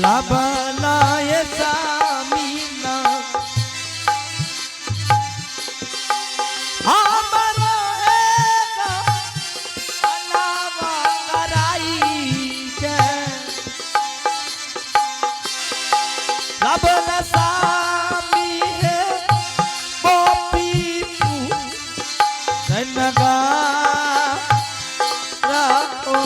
लबनाय सामीना हमरो एक अनावा कराई के लबन सामी है बोपी धनगा राओ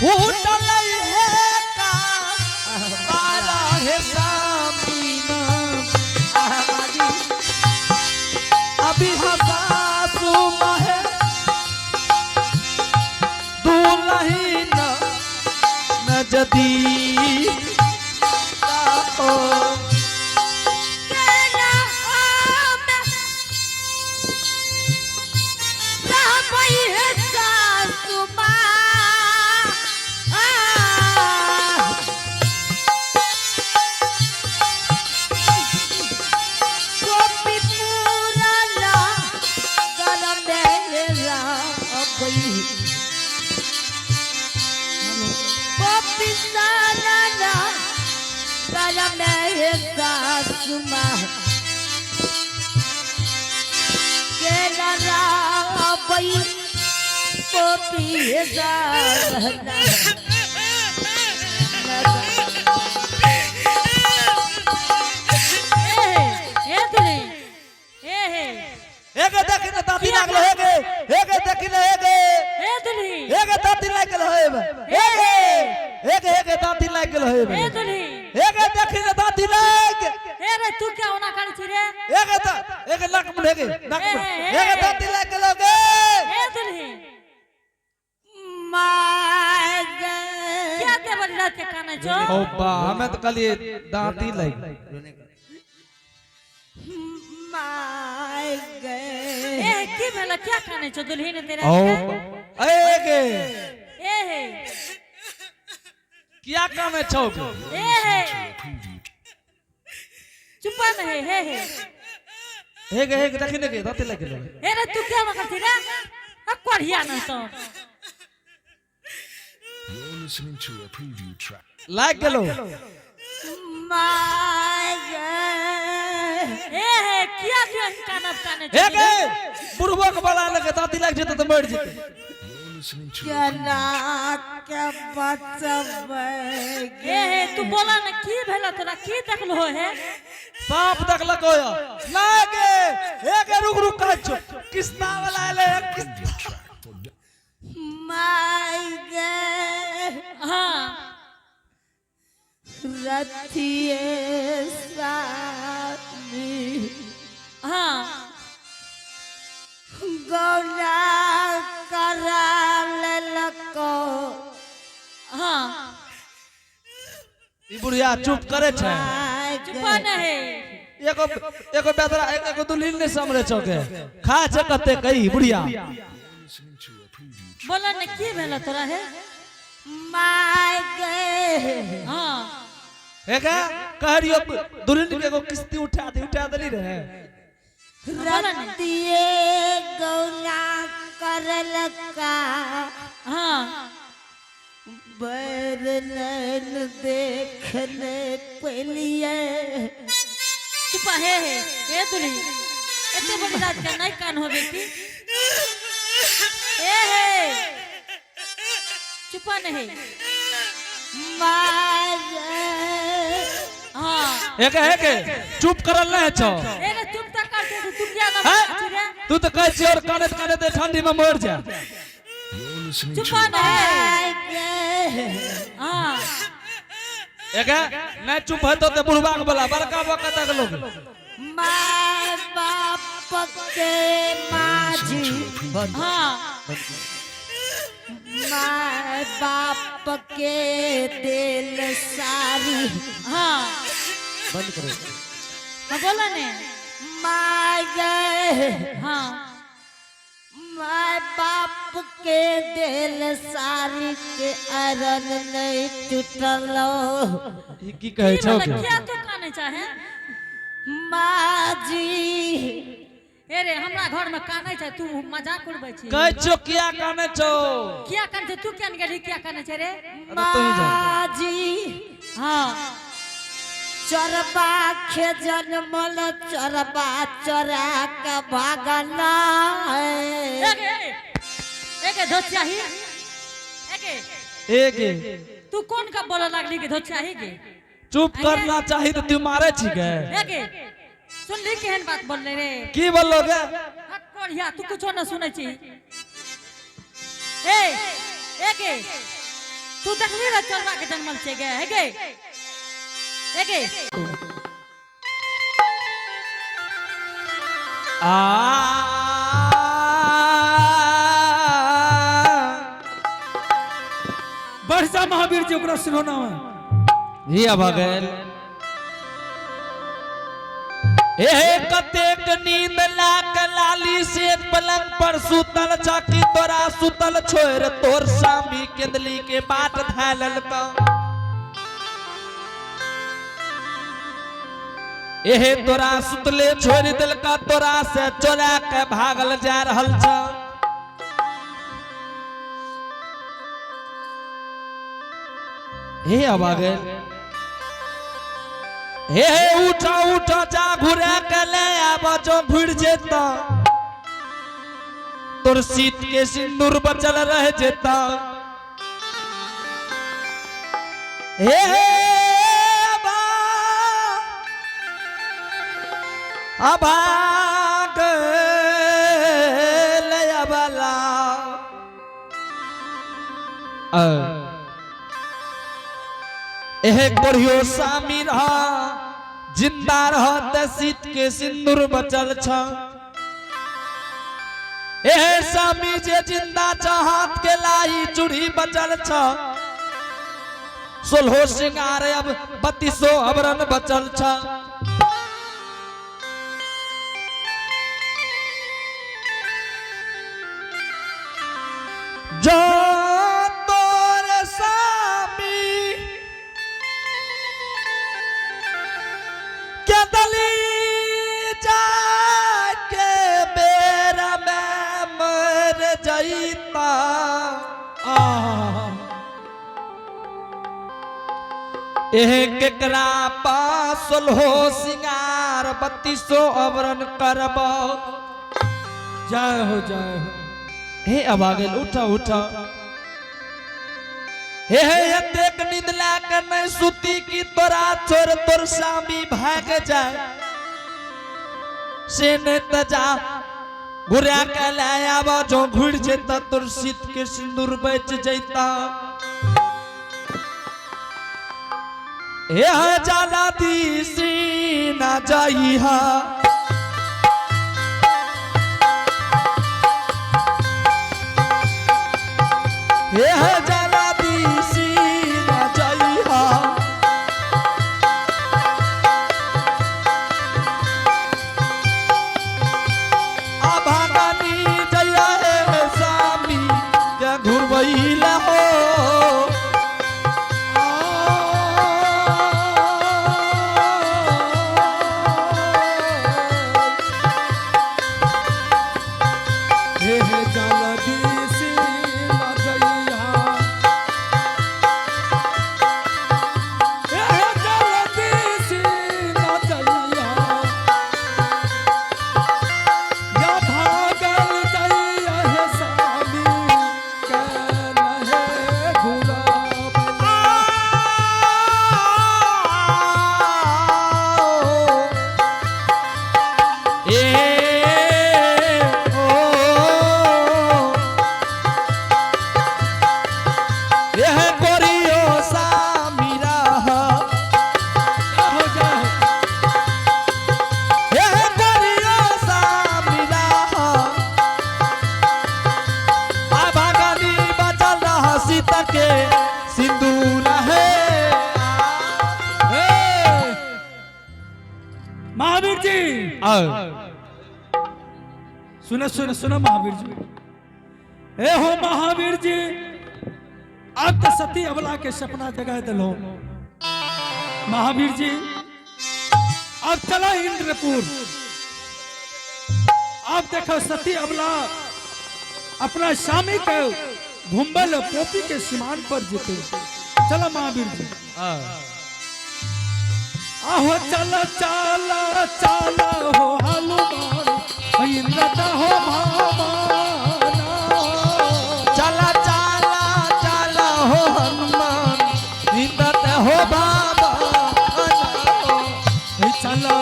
फूटल है का पारा है सामीना अभी हसासु महे दुलही न नजदी ओ हेगे देखी न दादी लागल हेगे हेगे देखी न हेगे हेगे दादी लागल हेब हेगे हेगे हेगे दादी लागल हेब हेगे देखी न दादी लाग तू क्या होना खाली छी रे हेगे त हेगे नाक मुन हेगे नाक मुन हेगे दादी लागल हेगे हे दुल्ही क्या देवर रात के काने छो ओ बा हमें तो कहलिए दादी लाग ए की भेला क्या काने छो दुल्ही ने तेरा ओ ए हेगे ए हे क्या काम है छौ ए हे चुपा न हे हे हे हेगे हेगे देखी न गे दादी लागल ए रे तू क्या होना खाली रे आ कोढ़िया न तो You're listening to a preview track. लाग गेलो ए हे किया दुल्हन कानब काने छो हेगे बुढ़बो के बला लगे दादी लाग जेते त मर जेते You're listening to a ए हे तू बोला न की भेला तोरा की देखलो हे सांप देखलक हो लागे हेगे रुक रुक कहै छौ किस्ता वाला एले किस्ता preview track for हां रथिए सामी हां गौरा करा लेलको हां ई बुढ़िया चुप करे छै चुपा न हे एगो एगो बेदरा एगो दुल्हन ने समरे छौ के खा छै कते कही बुढ़िया listening to a preview track. बोला न की भेला तोरा हे my गे हां हेगे कह रियो दुल्हन के एगो किस्ती उठा दे उठा देली रहे रतिये गौना करलका। हाँ। बैर नैन देखने पेलिए। चुप हे हे ए दुल्ही, एते बड़ी रात के नहीं कान हो बेटी। ए हे, चुपा नहीं। माय। हाँ। एक एक चुप करल नहीं छौ। ए रे, चुप त कर दे तू, क्या ना हैं? छी रे? तू तो कहै छी और कानत कानत ठंडी में मर जा। You're listening to चुपा नहीं। माय। हाँ। एक नहीं चुप हेतो ते बुढ़बा के बोला बड़का बड़का तक लोग। माय बाप के माझी। हाँ। माय बाप के दिल सारी। हाँ, बंद करो। हाँ, बोला ने। माय गए। हाँ। माय बाप के दिल सारी के अरन नहीं टूटलो। ई की कहै की छौ भेलै? के? किया तू कानै चाहे? माजी। ए रे, हमरा घर में कानै छै, तू मजाक उड़बै छी? कहै छौ किया कानै छौ? किया कानै छै? तू किया ने गेलही? किया कानै छै रे? अरे तू ही जा। माजी। हाँ। चरबा खे जन्मल, चरबा चरा के भागल। एगे, एगे धोचाही, एगे। एक तू कौन का बोले लागली के धोचाही के? चुप करना चाही तो तू मारे छी गे। एगे, सुनली केहन बात बोलले रे? की बोललो गे? हट कोढ़िया, तू कुछो न सुनै छी। ए एगे, तू देखली रे चरवा के जन्मल छै गे? एगे, एगे। आ बढ़ जा महावीर जी ओकरा सिरौना में। ये अब गेल। ए कतेक नींद लाग लाली से पलंग पर सुतल चाकी, तोरा सुतल छोड़ तोर स्वामी केंदली के बाट धालल का। एहे तोरा सुतले छोड़ दिलका, तोरा से चोरा के भागल जा रहल छ। हे अब आ गेल। हे हे उठा उठा, जा घुरा के ले आब, जो घुर जेता तोर सीत के सिंदूर बचल रह जेता। हे हे अभाग ले अबला। एहे कोढ़ियो सामी रह, जिंदा रह ते सीत के सिंदूर बचल छ। एहे सामी जे जिंदा छ, हाथ के लाई चूड़ी बचल छ। सोलहो सिंगार अब 32 अबरन बचल छ। जो तोर सामी के दली जाके बेर में मर जईता। आहा। एह केकरा पास हो सिंगार 32 अवरण करब? जय हो, जय हो। हे अब आ गेल। उठ उठ। हे हे एतेक नींद ला के नहीं सुती की तोरा छोड़ तोर स्वामी भाग जाए। से नहीं त जा घुरा के ले आब, जो घुर जेता तोर सीत के सिंदूर बच जैता। हे जाला दीसी ना जाई हा। हे जाला दीसी ना जाई हा। अभागानी जया हे स्वामी के घुरवैला हो। महावीर जी, सुनो सुनो सुनो महावीर जी, ए हो महावीर जी, अब तो सती अबला के सपना जगा दिलो। महावीर जी अब चला इंद्रपुर। अब देखो सती अबला अपना स्वामी के घुम्बल पोपी के सीमान पर जीते। चलो महावीर जी। आहो चला चला चला हो हनुमान इंद्र हो भावाना। चला चला चला हो हनुमान इंद्र हो बाबा। चला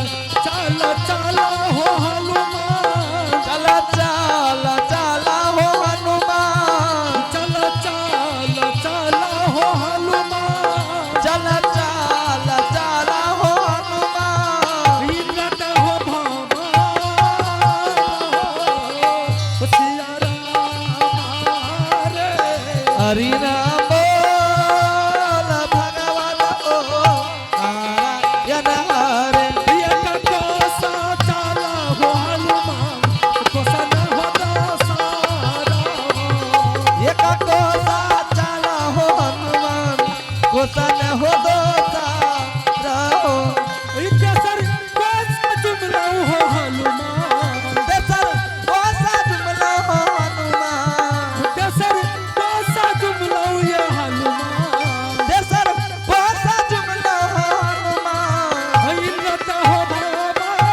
चला चला हो हनुमान, चला चला चला हो हनुमान, चला चला चला हो हनुमान, चला चला चला हो हनुमान, इंद्र हो भावाना। सिया राम रे। हरि राम बोल भगवान ओ नारायण हरे। एक कोसा चला हो हनुमान, कोसा न हो दासारा। एक कोसा चला हो हनुमान, कोसा न हो दोसा रहो। केसर कोसा जुमला हो हनुमान, देसर कोसा जुमला हो हनुमान, केसर कोसा जुमला ये हनुमान, देसर कोसा जुमला हो हनुमान, इंद्र हो भगवान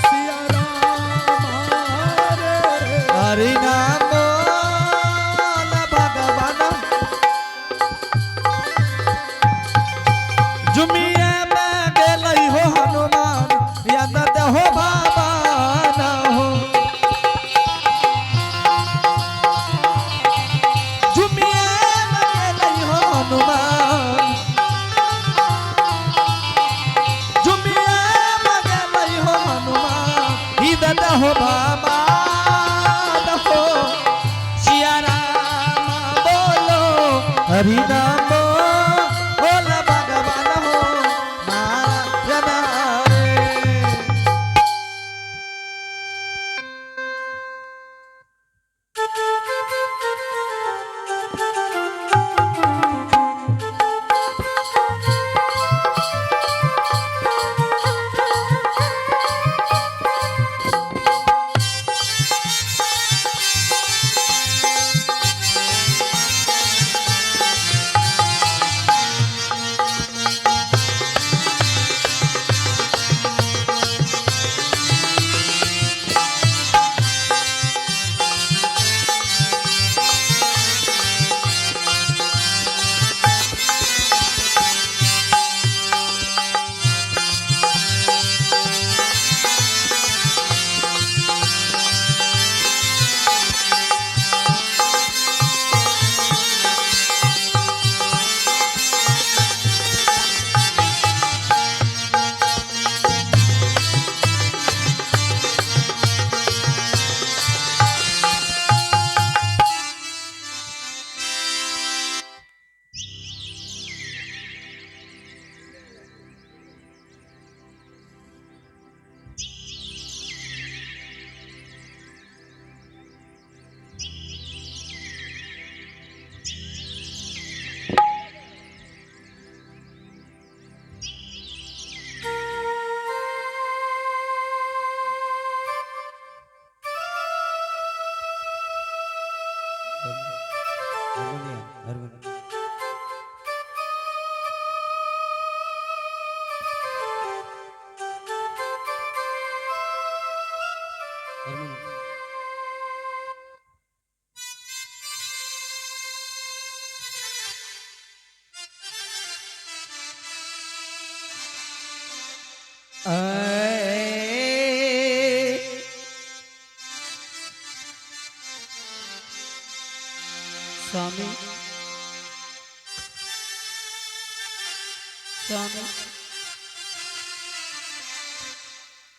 सिया राम रे। हरि नाम बोल भगवान। जुमिए में गेलै हो हनुमान, यंद हो बाबा न हो। जुमिए में गेलै हो हनुमान, जुमिए में गेलै हो हनुमान, इदत हो बाबा न हो। सिया राम बोलो हरि नाम बोल भगवान हो नारायण हरे। स्वामी, स्वामी,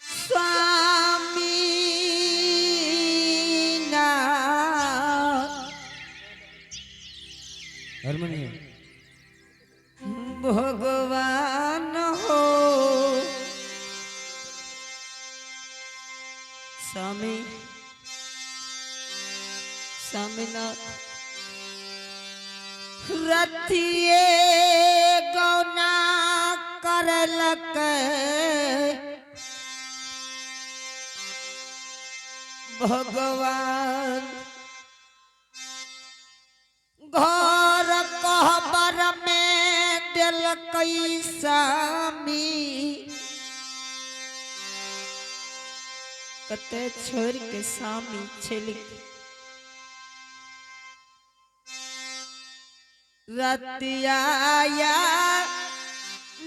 स्वामी ना हारमोनियम। भगवान हो। स्वामी, स्वामीनाथ, रतिये गौना करलक भगवान, घर कहबर में दिलकै स्वामी। कते छोड़ के स्वामी चलि रतिया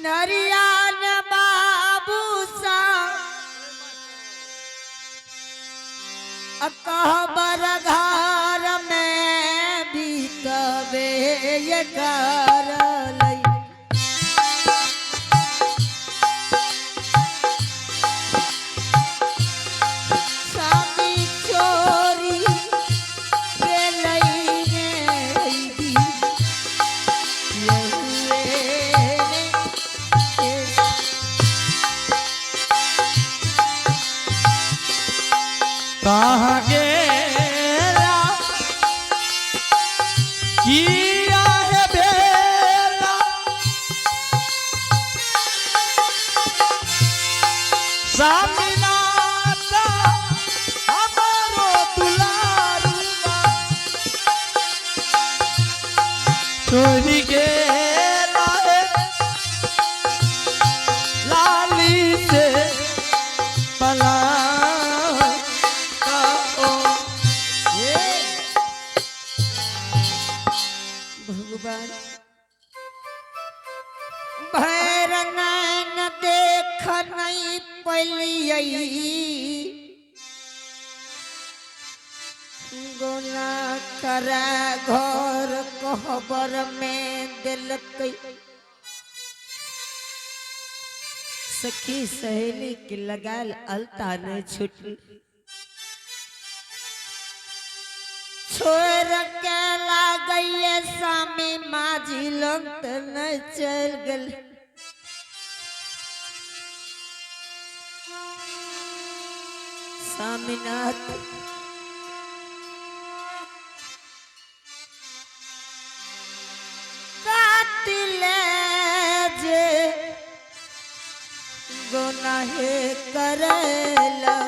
नरियान बाबू सा कहबर घर में बीतबे करलै। स्वामी चोरी गेलै रे यहुए रे। कहाँ गेला किया है बेला स्वामीनाथ हमारो दुलारुआ चोरी गेला है लाली से पला भगवान भैर नैन देख नहीं पलियै, गोला करा घर कहबर में दिलकै। सखी सहेली के लगाल अलता नहीं छुटली, छोड़ के लागैये स्वामी माझी लग त नहीं चल गेल। स्वामीनाथ कातिले जे गुनाहे करेला।